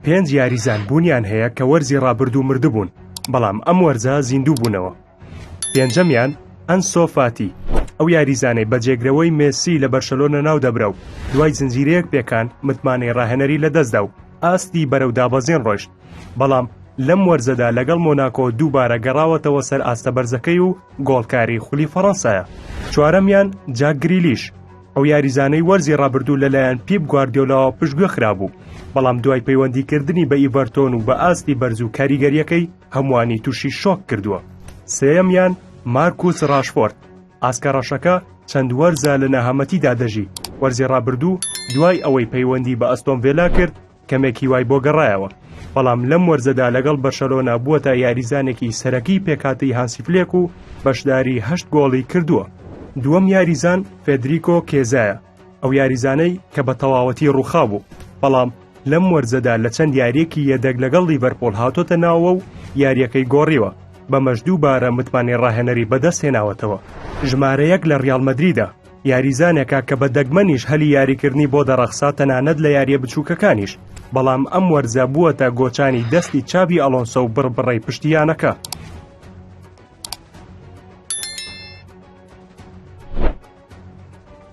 پێنج یاریزان بوونیان هەیە کە وەرزی ڕابردوو مردبوون، بەڵام ئەم وەرزە زیندوو بوونەوە. پێنجەمیان ئەنسۆ فاتی، ئەو یاریزانەی بە جێگرەوەی مێسی لە بەرشەلۆنە ناودەبرا و دوای زنجیرەیەک پێکان متمانەی ڕاهێنەری لەدەستدا و ئاستی بەرەو دابەزین ڕۆیشت، بەڵام لەم وەرزەدا لەگەڵ مۆناکۆ دووبارە گەڕاوەتەوە سەر ئاستە بەرزەکەی و گۆڵکاری خولی فەڕەنسایە. چوارەمیان جاک گریلیش، ئەو یاریزانەی وەرزی ڕابردوو لەلایەن پیپ گواردیۆلاوە پشتگوێ خرابوو، بەڵام دوای پەیوەندیکردنی بە ئیڤەرتۆن و بە ئاستی بەرز و کاریگەرییەکەی هەمووانی تووشی شۆک کردووە. سێیەمیان مارکوس ڕاشفۆرد، ئاسکە ڕەشەکە چەند وەرزە لە نەهامەتیدا دەژی، وەرزی ڕابردوو دوای ئەوەی پەیوەندی بە ئەستۆن ڤێلا کرد کەمێک هیوای بۆ گەڕایەوە، بەڵام لەم وەرزەدا لەگەڵ بەرشەلۆنە بووەتە یاریزانێکی سەرەکی پێکهاتەی هانسی فلێک و بەشداری هەشت گۆڵی کردووە. دووەم یاریزان فێدریکۆ کێزایە، ئەو یاریزانەی کە بە تەواوەتی ڕووخابوو، بەڵام لەم وەرزەدا لە چەند یارییەکی یەدەگ لەگەڵ لیڤەرپوڵ هاتۆتە ناوەوە و یارییەکەی گۆڕیوە، بەمەش دووبارە متمانەی ڕاهێنەری بەدەستهێناوەتەوە. ژمارە یەک لە ڕیاڵ مەدریدە، یاریزانێکە کە بە دەگمەنیش هەلی یاریکردنی بۆ دەڕەخسا تەنانەت لە یارییە بچووکەکانیش، بەڵام ئەم وەرزە بووەتە گۆچانی دەستی چابی ئەڵۆنسۆ و بڕبڕەی پشتی یانەکە.